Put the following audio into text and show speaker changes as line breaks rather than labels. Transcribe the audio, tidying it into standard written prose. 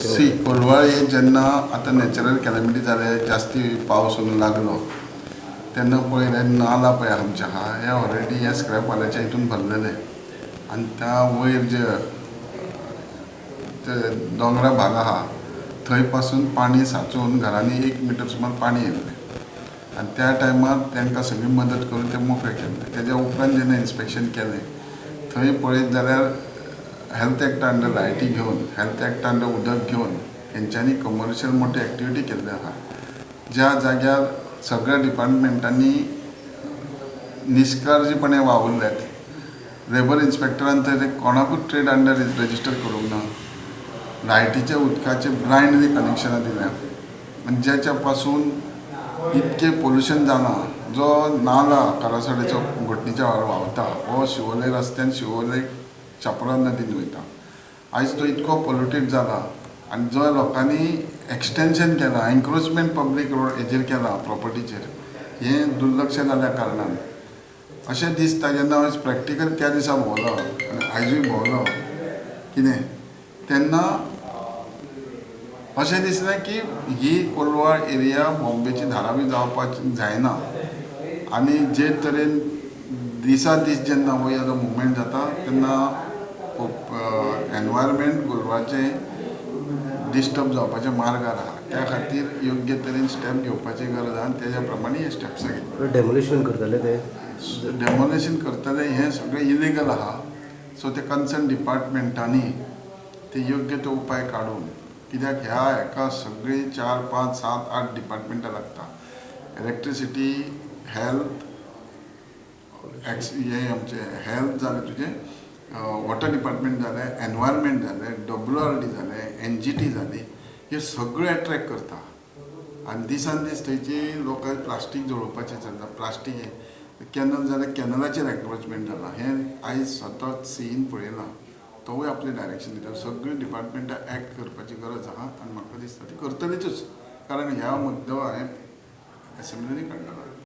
C Colvale हे जेन्ना आतां नॅचरल कॅलमिटी जाले, जास्ती पावस लागलो तेन्ना पळय नाला पळय आमचे आहा हे ऑलरेडी हे स्क्रॅपवाल्याच्या हितून भरलेले आनी त्या वयर जे ते दोंगरा भाग आहा थंय पासून पाणी साचून घरांनी 1 मिटर सुमार पाणी येयल्लें आनी त्या टायमार तांकां सगळी मदत करून ते मोकळे केल्ले. तेज्या उपरांत जेन्ना इन्स्पेक्शन केलें थंय पळयत जाल्यार हेल्थ एक्टा अंडर लायटी घेवन, हेल्थ एक्टा अंडर उदक घेवन हेंच्यांनी कमर्शियल मोठी एक्टिविटी केल्ली आहा. ज्या जाग्यार सगळ्या डिपार्टमेंटांनी निष्काळजीपणे वावुरल्यात, लेबर इन्स्पेक्टरान तर कोणाकूच ट्रेड अंडर रजिस्टर करूंक ना, लायटीच्या उदकाचे ब्लायंडली कनेक्शनां दिल्या आनी ज्याच्या पासून इतकें पोल्युशन जालां. जो नाला करासवाड्याचो घोटणीच्या व्हाळार व्हांवता हो शिवोले रस्त्यान शिवोले चापोरा नदीन वयता. आयज तो इतको पोल्युटेड जाला आनी जो लोकांनी एक्सटेंशन केलां, एन्क्रोचमेंट पब्लीक रोड हेजेर केलां, प्रॉपर्टीचेर, हें दुर्लक्ष जाल्या कारणान अशें दिसता. जेन्ना हांव प्रॅक्टिकल त्या दिसा भोंवलो आनी आयजूय भोंवलो कितें तेन्ना अशें दिसलें की ही कोलवाळ एरिया बॉम्बेची धारावी जावपाची जायना. आनी जे तरेन दिसा दीस जेन्ना वयर मुवमेंट जाता तेन्ना एनवायरमेंट कोलवाळचें डिस्टर्ब जावपाच्या मार्गार आहा. त्या खातीर योग्य तरेन स्टेप घेवपाची गरज आहा आनी तेज्या प्रमाणे हे स्टेप्स घेतले.
डेमोलिशन करतले ते?
डेमोलिशन करतले हें सगळें इलिगल आहा. सो ते कन्सर्न डिपार्टमेंटांनी ते योग्य तो उपाय काडून, कित्याक ह्या हेका सगळीं 4 5 7 8 डिपार्टमेंटां लागता. इलेक्ट्रिसिटी, हेल्थ, एक्स हे आमचें हेल्थ जालें, तुजें वॉटर डिपार्टमेंट जालें, एनवायरमेंट जालें, WRD जालें, NGT जाली, हे सगळे एट्रेक्ट करता. आनी दिसान दीस थंयची लोक प्लास्टीक जळोवपाचें चलता. प्लास्टीक हें कॅनल जाल्यार कॅनलाचेर एन्क्रोचमेंट जालां. हें आयज स्वता सीन पळयलां, तोवूय आपलें डायरेक्शन दिता. सगळीं डिपार्टमेंटां एक्ट करपाची गरज आहा आनी म्हाका दिसता ती करतलीच, कारण ह्या मुद्दो हांवें एसेंब्लीनी काडलेलो.